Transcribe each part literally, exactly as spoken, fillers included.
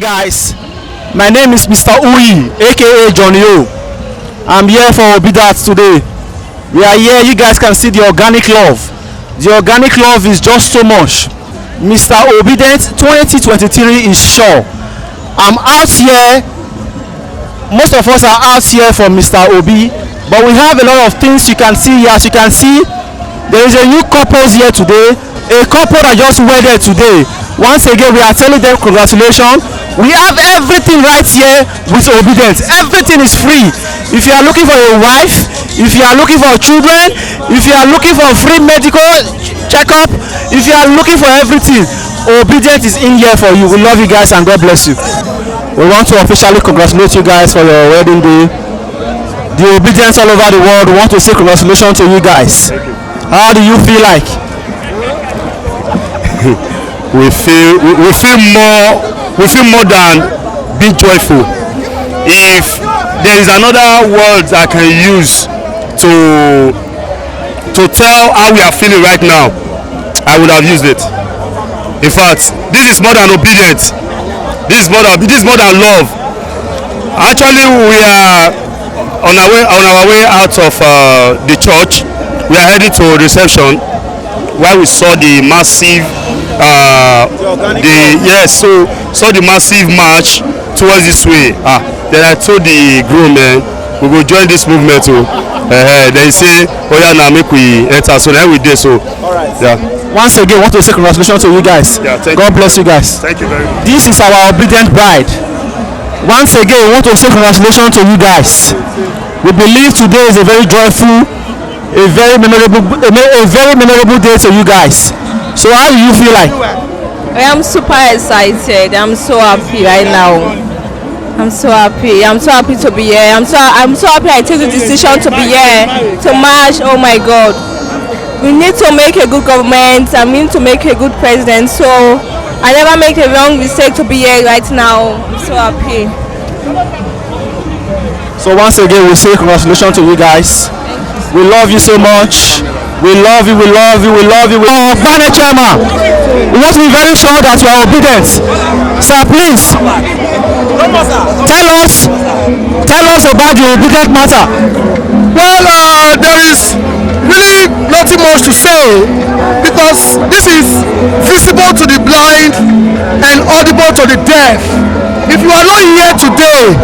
Guys, my name is Mister Uyi, A K A Johnny O. I'm here for Obidat today. We are here. You guys can see the organic love. The organic love is just so much. Mister Obidient twenty twenty-three is sure. I'm out here. Most of us are out here for Mister Obi, but we have a lot of things you can see here. As you can see, there is a new couples here today. A couple that just wedded today. Once again, we are telling them congratulations. We have everything right here with Obidient. Everything is free. If you are looking for a wife, if you are looking for children, if you are looking for free medical checkup, if you are looking for everything, Obidient is in here for you. We love you guys and God bless you. We want to officially congratulate you guys for your wedding day. The Obedience all over the world want to say congratulations to you guys. How do you feel like? We feel we, we feel more we feel more than being joyful. If there is another word I can use to to tell how we are feeling right now, I would have used it. In fact, this is more than obedience. This is more than this is more than love. Actually, we are on our way on our way out of uh, the church. We are heading to reception, where we saw the massive uh, the yes, so saw the massive march towards this way. Ah, then I told the groom, man, we go join this movement o. Uh, then he say, oh yeah, now make we enter. So then we did so. All right. Yeah. Once again, want to say congratulations to you guys. Yeah, thank God you. Bless you guys. Thank you very much. This is our obedient bride. Once again, we want to say congratulations to you guys. We believe today is a very joyful, a very memorable, a, me- a very memorable day to you guys. So how do you feel like? I am super excited. I'm so happy right now. I'm so happy. I'm so happy to be here. I'm so I'm so happy I took the decision to be here to march. Oh my God. We need to make a good government. I need to make a good president. So I never make a wrong mistake to be here right now. I'm so happy. So once again, we say congratulations to you guys. We love you so much. We love you, we love you, we love you. We love Bane Chairman. We want to be very sure that you are obedient. Sir, please tell us tell us about the obedient matter. Well, uh, there is really nothing much to say because this is visible to the blind and audible to the deaf. If you are not here today,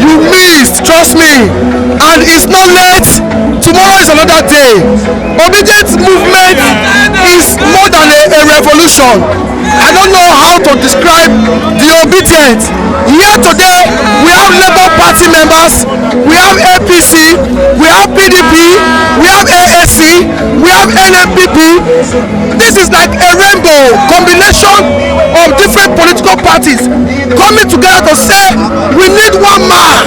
you missed, trust me. And it's not late. Tomorrow is another day. Obedient movement is more than a, a revolution. I don't know how to describe the obedient. Here today, we have Labour Party members, we have A P C, we have P D P, we have A A C, we have N N P P. This is like a rainbow combination of different political parties coming together to say we need one man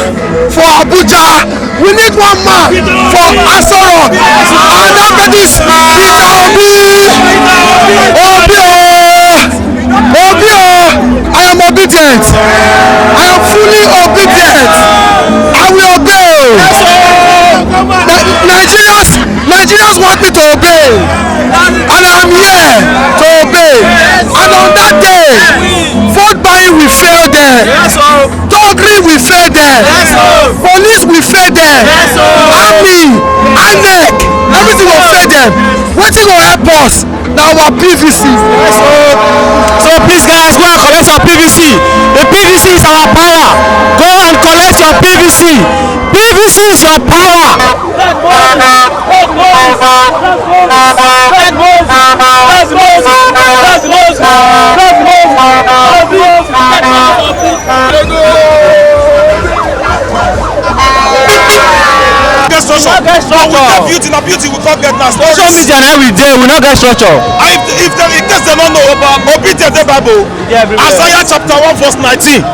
for Abuja. We need one man for Aso Rock. And that man is Peter Obi. Obi o. Obi o. I am obedient. I am fully obedient. I will obey. Ni- Nigerians, Nigerians want me to obey. And I am here to obey. And on that day, vote buying will fail them. Thuggery will fail them. Police will fail them. Army, INEC, everything will fail them. Wetin go help us na our P V C. So please guys, go and collect your P V C. The P V C is our power. Go and collect your P V C. P V C is your power. Get structure. But we get beauty, na beauty we come get now. Social media na we dey, we no get structure. And if if dem in case dem no know, Obedient dey Bible. Isaiah chapter one verse nineteen.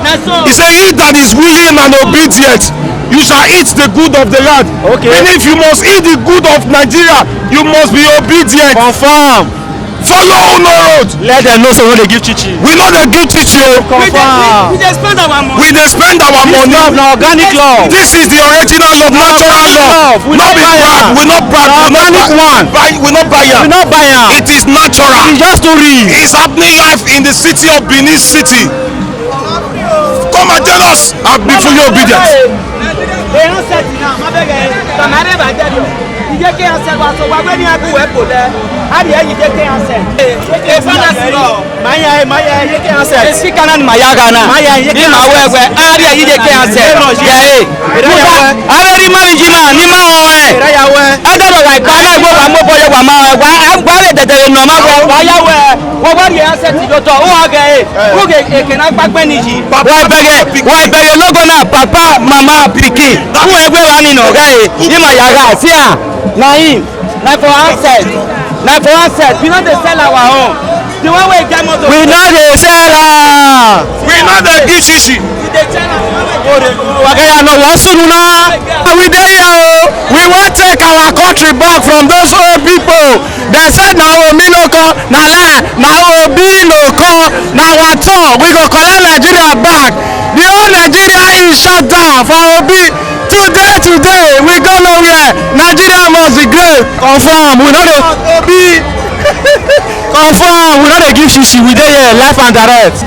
He say, "He that is willing and obedient, you shall eat the good of the land." Okay. Meaning, if you must eat the good of Nigeria, you must be obedient. Confirm. Follow no road. Let them know say we dey give chichi. We no dey give chichi o. Confirm. We dey spend our money. Love na organic love. This is the original love, natural love. We No no be buy brag. am. We no brag. Na We no organic buy. One. Buy. We no buy We am. no buy am. It is natural. It's just too real. It's happening live in the city of Benin City. Mama jealous. I'll be fully obedient. Èèyàn ṣẹ̀tì náà, má bẹ̀rẹ̀ ẹ̀. Tàmárẹ̀ bá jẹ́ lọ. Ìdíje kéèyàn ṣẹ̀ wá sọ, wá gbé ní àbúwẹ̀ kò lẹ̀. Á rí ẹ̀yìn dé kéèyàn ṣẹ̀. Èèfà náà sì lọ. Maya, maya, yeke answer. Speaker na maya gana. Maya, yeke answer. Ni ma wewe. Ari yide ke answer. Yeah, eh. Musa, are ni ma jina, ni ma o, eh. Era ya we. Ada ro wa pa na mo ba mo boye wa ma wa. Agba re dede no ma wa. Wa ya we. Wa wa ni answer ti do to. O aga, eh. O ge e ke na pa pe ni ji. Wa bere, wa bere logo na papa, mama, pikin. Ku egbe wa ni no ga, eh. Ni ma ya ga si a. Na him. Na for outside. Na for outside. We no dey sell our own. The one wey get motor. We no dey sell am. We no dey give shishi. We dey sell am. Wagaya no wan sunu na. We dey here o. We wan take our country back from those old people. Dem say na Omi no come, na lie. Na Obi no come, na our turn. We go collect Nigeria back. The whole Nigeria is shut down for Obi. Today, today, we go nowhere. Nigeria must be great. Confirm, we no dey Obi. Confirm, we no dey give shishi. We dey here, live and direct.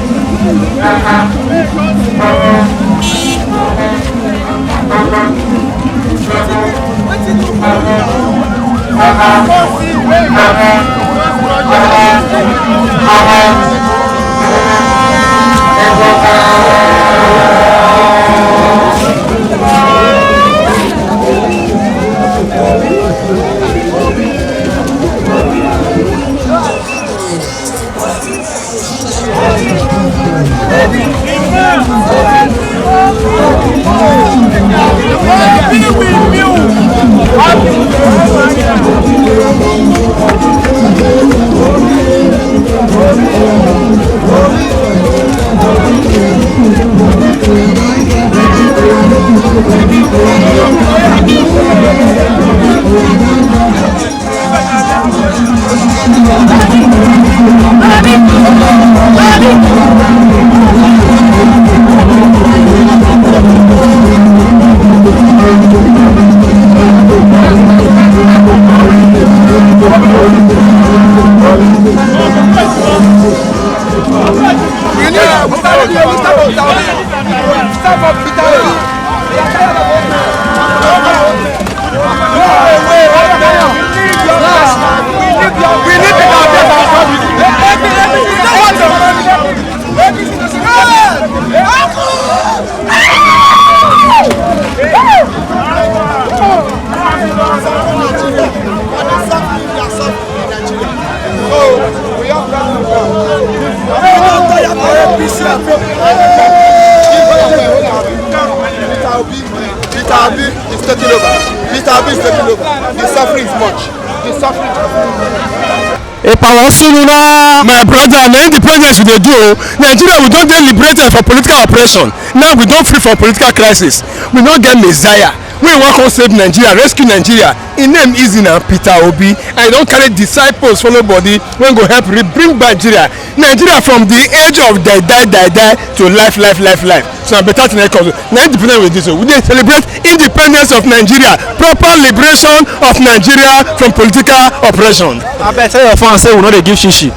Peter Obi is taking over. Peter Obi is taking over. The suffering is much. The suffering is much. Epa, wan sunu na. My brother, na independence we dey do o. Nigeria, we don dey liberated from political oppression. Now we don free from political crisis. We no get messiah wey wan come save Nigeria, rescue Nigeria. Im name easy na, Peter Obi. And e don carry disciples follow body wey go help re-, bring back Nigeria. Nigeria from the age of die, die, die, die to life, life, life, life. So na better thing na come. Na independence we dey so. We dey celebrate independence of Nigeria, proper liberation of Nigeria from political oppression. Abeg, tell your fans say we no dey give shishi.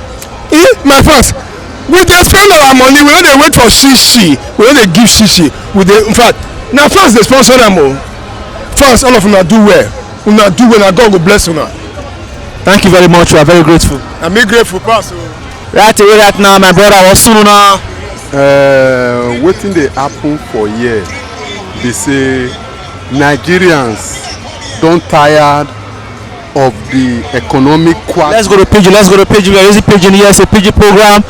Eh, my fans, we dey spend our money, we no dey wait for shishi, we no dey give shishi. We dey, in fact, na fans dey sponsor am o. Fans, all of una do well. Una do well, na God go bless una. Thank you very much, we are very grateful. Na me grateful pass o. Right away, right now, my brother, wan sunu na. Uh, wetin dey happen for here be say Nigerians don tired of the economic quagmire. Let's go to pidgin, let's go to pidgin, we are using pidgin here, it's a pidgin program.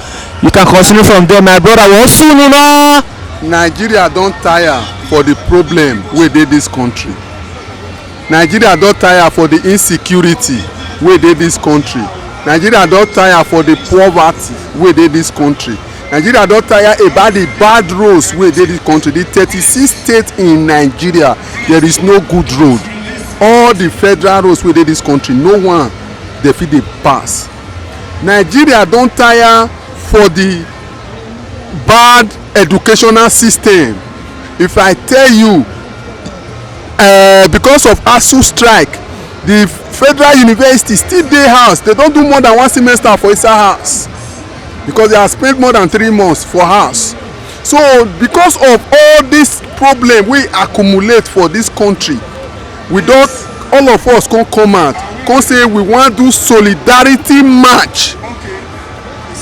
You can continue from there, my brother, wan sunu na. Nigeria don tire for the problem wey dey this country. Nigeria don tire for the insecurity wey dey this country. Nigeria don tire for the poverty wey dey this country. Nigeria don tire about the bad roads wey dey this country. The thirty-six states in Nigeria, there is no good road. All the federal roads wey dey this country, no one dey fit dey pass. Nigeria don tire for the bad educational system. If I tell you, uh, because of ASUU strike, the federal university still dey house. They don do more than one semester for inside house because they have spent more than three months for house. So because of all this problem we accumulate for this country, we don, all of us come come out, come say we wan do solidarity march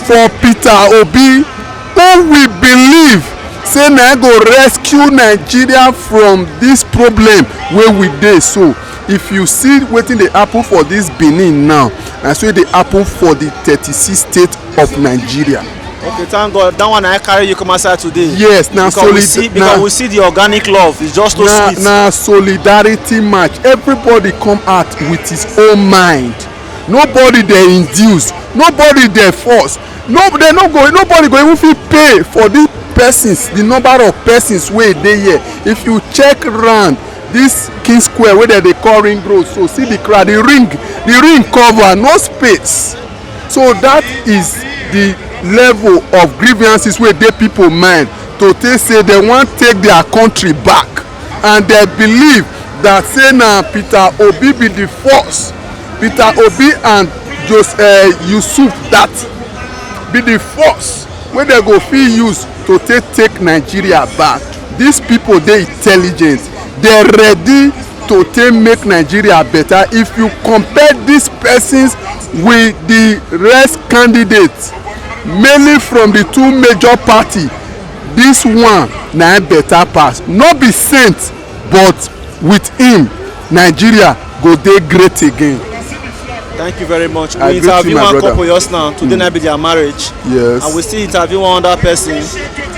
for Peter Obi, who we believe say na go rescue Nigeria from this problem wey we dey so. If you see wetin dey happen for this Benin now, na so e dey happen for the thirty-six states of Nigeria. Okay, thank God. That one I carry you come outside today. Yes, na Because we solid- see, na- because we see the organic love. It's just so na sweet. na solidarity march. Everybody come out with his own mind. Nobody dey induce, nobody dey force. No, they no go, nobody go even fit pay for the persons, the number of persons wey dey here. If you check round this King Square wey dem dey call Ring Road, so see the crowd, the ring, the ring cover, no space. So that is the level of grievances wey dey people mind, to take say dem wan take their country back, and dem believe that say na Peter Obi be the force. Peter Obi and Jose uh, Yusuf that be the force wey dem go fit use to take take Nigeria back. These people dey intelligent, dem ready to take make Nigeria better. If you compare these persons with the rest candidates, mainly from the two major party, this one na im better pass. No be saint, but with him, Nigeria go dey great again. Thank you very much. I We greet you, interview my one brother. Couple years now. Today na be their marriage. Yes. And we still interview one other person.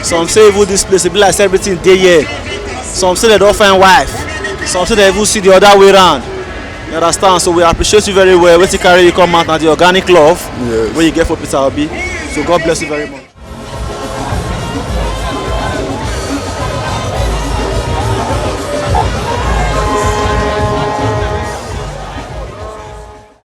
Some say even this place e be like say everything dey here. Some say dem don find wife. Some say dem even see the other way round. You understand? So we appreciate you very well. Wetin carry you come out na the organic love Yes. wey you get for Peter Obi. So God bless you very much.